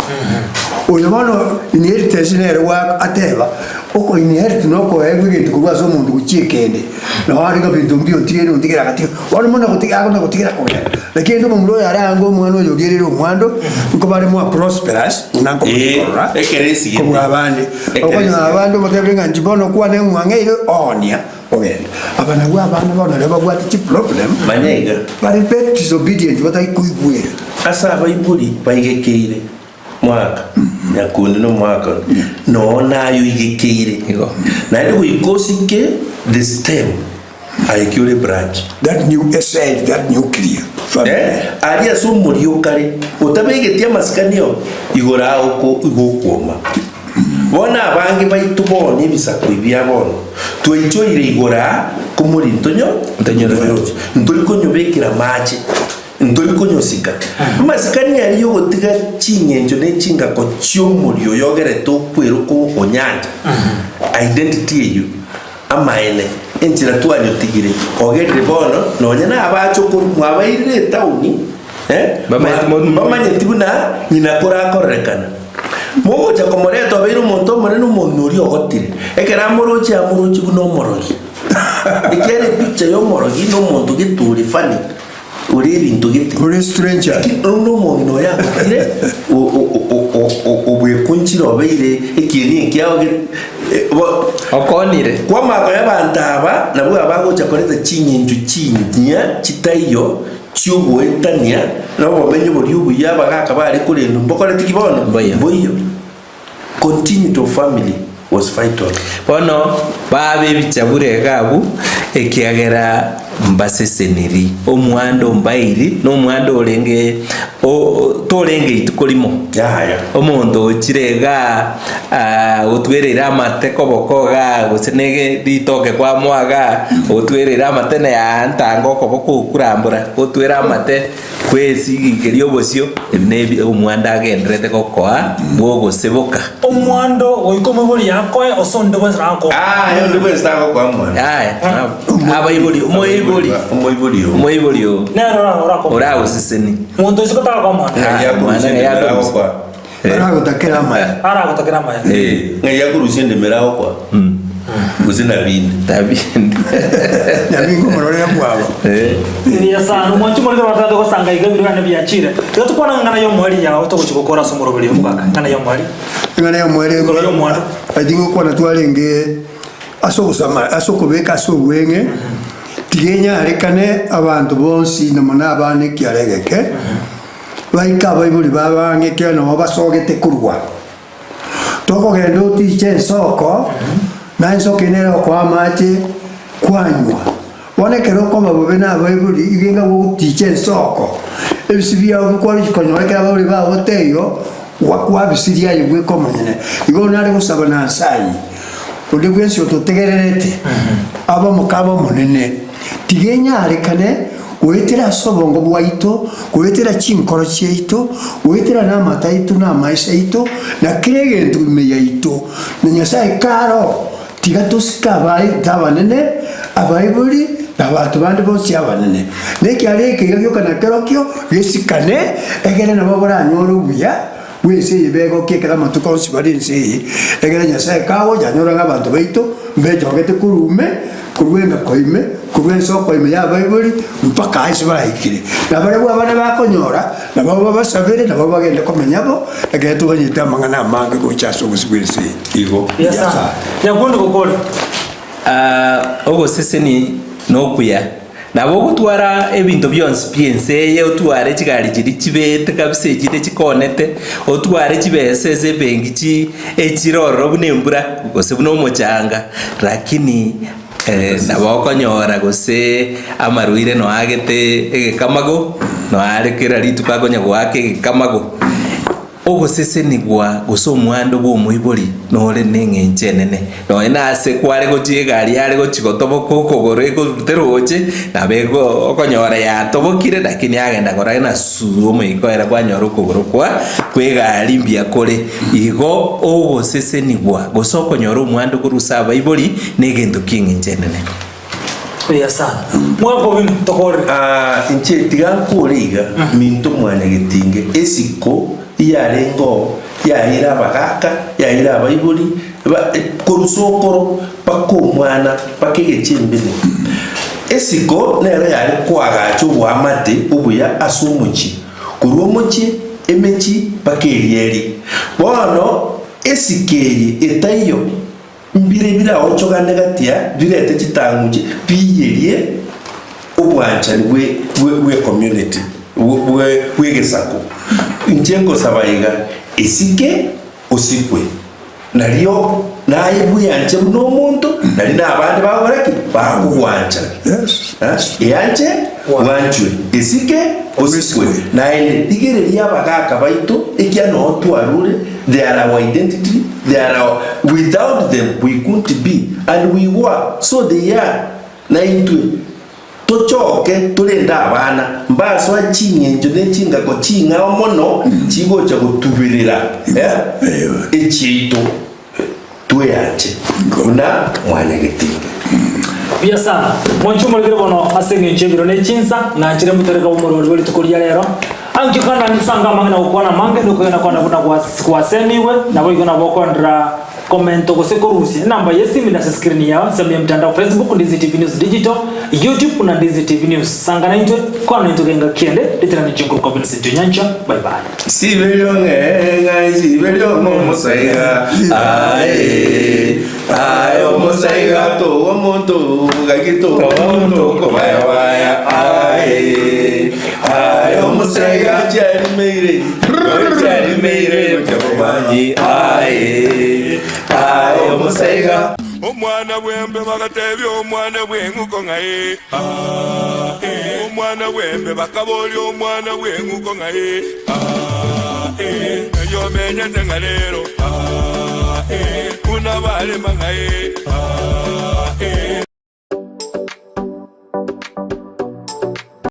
oyo bono inheritance nere gwa ateba, oko inherit nokoegwa egento korwa ase omonto gochia ekende, nabo are ng'a binto mbio otigere ontigere agatiga, bono buna gotiga akona gotigera kogenda. Lakini rende omomura oyo arange omwana oyo oriereire omwando, nkobare more prosperous, buna nkomochia korora, Ekero esigete. kobua abande. Ekero Okonyora esigete. abande omotebie ng'a inche bono kwane ng'wang'eire, oonia. Ogenda. Aba nabwo abana bono riria babwate chiproblem, Manya iga. bare very disobedient batari koigwera. Ase abaibori baigekeire mwaka nyakundi na omwaka onde, noo naye oigekeire. Igo. Naende goika osike the stem aye ki ore branch. That new cell, that nuclear family. Eh, aria ase omoria okare otabegeti amasikani oo, igoro ao igo okwoma. Bono abange baito bono ebisaku ebi bia bono, twaichoire igoro aa komori ntonyo ntonyoche, ntori konyobekera amache, ntori konyosika. Amasikani aria yogotiga ching'encho ne chingako chi'omorio oyogerete okwerwa kwa onyancha, identity eyio, amaene. Enchera twanyotigire, ogerire bono nonya nabachokoro mwabairire etaoni, eh, Bamanyeti mo- mbamanyeti buna ng'ina korakorerekana. Mogocha komoreta obeire omonto omonene omong'ina oria ogotire. Ekero amoroche amoroche buna omorogi. Ekiagera epicha ya omorogi na omonto gete ore funny, ore ebinto gete. Ore stranger. Lakini rende omong'ina oyo agotire obwekunchire obeire ekieni ekiao Okonire. Kwamako y'abanto aba nabwo abagocha koreta ching'encho chinyia chitaiyo chi'ogoetania na obomenyo boria obuya abagaaka bare korendwa mbokoreti ki bono? Mboiyo. Mboiyo. Continuity of family was vital. Bono babe ebichabure iga abwo, ekiagera mbaseseniri omwando mbairi, na omwando orenge o- torenge ituko rimo. Yaya. Omonto ochire igaa ah, otwereire amate koboko igaa gose na ege ritoke kwamoa igaa, otwereire amate na yaa ntanga okoboko okurambora, otwere amate kwesigigeria obosio, ebi nebi omwando agenderete gokoa bw'ogoseboka. Omwando goika omoibori akoe ose onde bwensi nakoe. Aya onde bwensi tagokoa mwana. Yaya, abaibori, omoibori, Omoibori oo. omoibori oo Nere ora- orakoe. oragoseseni. Monto isiko tagokoa mwana. Ng'ai Ah, mwana akorusia ng'ai endemero akorusia. agokoa. Baragotakera amaya. Aragotakera amaya. Eh, ng'ai akorusia endemero agokoa. Gose nabinde. Tabinde. Nyabingo omorore bwabo. Eh. Mbuya sana omwanchi omorero batata togosanga iga ebiro biane biachire. Iga tokwana ng'ana y'omoerio yao togochia gokora ase omoroberio omogaka. Ng'ana y'omoerio. Eng'ana y'omoerio Igoro y'omwando. I think okwana twarenge ase ogosama ase okobeka ase obweng'e tiga enyarekane abanto bonsi na mono abana ekiara egeke baike abaibori babo ang'e ekiagera nabo basogete korwa. Tokogenda otiche ensoko, na ensoko eye nere okoa amache kwanywa. Bono ekero okoba bobe na abaibori, iga enga goticha ensoko, ebisi biao bikwarwa konyora ekero abaibori bao bataiyo, kwabisiria aye bweka omonyene. Igo nare gosaba Nyasaye, onde bwensi ototegererete, abe omokaba omonene, tiga enyarekane goetera ase obongo bwaito, goetera chinkoro chiaito, goetera namato aito na amaiso aito, na kera egento ime yaito. Na Nyasaye kare oo, tiga tosike abaito abanene, abaibori, na abanto bande bonsi abanene. Na ekiagera eke iga gioka nakerokio, gesikane, egere nabo baranyore obuya bw'ense eye begokia ekero amatuko onsi bare ense eye, egere Nyasaye kagocha anyore ng'a abanto baito mbechogete korwa ime, korwa engako ime, korwa ensoko ime y'abaibori, mpaka ase baraikire. Na barabwo abana bakonyora, nabo babasabere, nabo bagende komenya bo, ekero toganyete amang'ana amange gocha ase obosio bw'ense eye. Igo. Buya sana. Nyakundi gokore. Ah, ogoseseni nokuya. Nabo ogotwara ebinto bionsi pi ense eye, otware chigari chiria chibeete kabisa echinde chikonete, otware chibesa ase ebenki chi echire ororo buna embura, gose buna omochanga, lakini nabo okonyora gose amarwaire noagete egekamago, noare kera rituko akonya goaka egekamago. Ogosesenigwa gose omwando bw'omoibori nore neng'encho enene. Nonya nase kware gochia egari yare gochia gotoboka okogoro ekorute roche, nabo ego okonyora yatobokire lakini yagenda korora ng'a suu omoika oere kwanyora okogoro kwa kw'egari mbuya kore. Igo ogosesenigwa gose okonyora omwando korwa ase abaibori negento ki'eng'encho enene. Buya sana. Mwaka obino tokorere. Ah, inche tiga nkore iga, minto mwanyagetinge, esiko iyarenge oo, yaeire abagaka, yaeire abaibori, ba korwa sokoro mpaka omwana mpaka egechembene. Esiko nero yare koagacha oboamate obuya ase omochie, korwa omochie, emechi mpaka erieri. Bono esiko eye etaiyo. Mbire biraochogane gati ya birete chitang'uche biiyerie obwanchani bwe bwe bwe community bwe bw'egesaku. Inche nkosaba iga, esike osikwe, nario naye bweanche buna omonto, nari na abande bagokora ki? Bakogwancha. Eanche bwanchwe, esike osikwe. Naende rigereria abagaka baito, ekiagera noo twarure, they are our identity, They are our, without them we couldn't be and we were so they are na intwe tochoke torende abana mbasoa ching'encho ne chingako ching'ao mono chigocha gotuberera eh, echiaito tweanche buna mwanyagetinge. Buya sana. Mwanche omorikire bono ase eng'encho y'ebiro ne chinsa, ng'anchire motoreka bw'omorwori bwe rituko ria rero. Ankio kanda nisange amange na gokwana amange, nokogenda kwane buna gwasemigwe, naboigo nabo okondera komento gose korusia enamba y'esimi nase screen yao, ensemo ya mtandao Facebook, Ndizi TV News Digital, YouTube na Ndizi TV News. Sanga naintwe, kwana naintwe gengaki ende, ritirani chinkuru kwa Vincent Onyancha. Bye bye. Siberio ng'e ng'ai siberio ng'omosaiga aye aye omosaiga togo omonto gaki togo omonto kobayabaya aye aye omosaiga chiarimeire chiarimeire gocha bomanyi aye aye omosaiga. Omwana bw'embe bagatebia omwana bw'eng'uko ng'ai ah, eh. Omwana bw'embe bakaboria omwana bw'eng'uko ng'ai ah, eh. Ng'ai omenyete ng'a rero ah, eh. Buna barema ng'ai ah.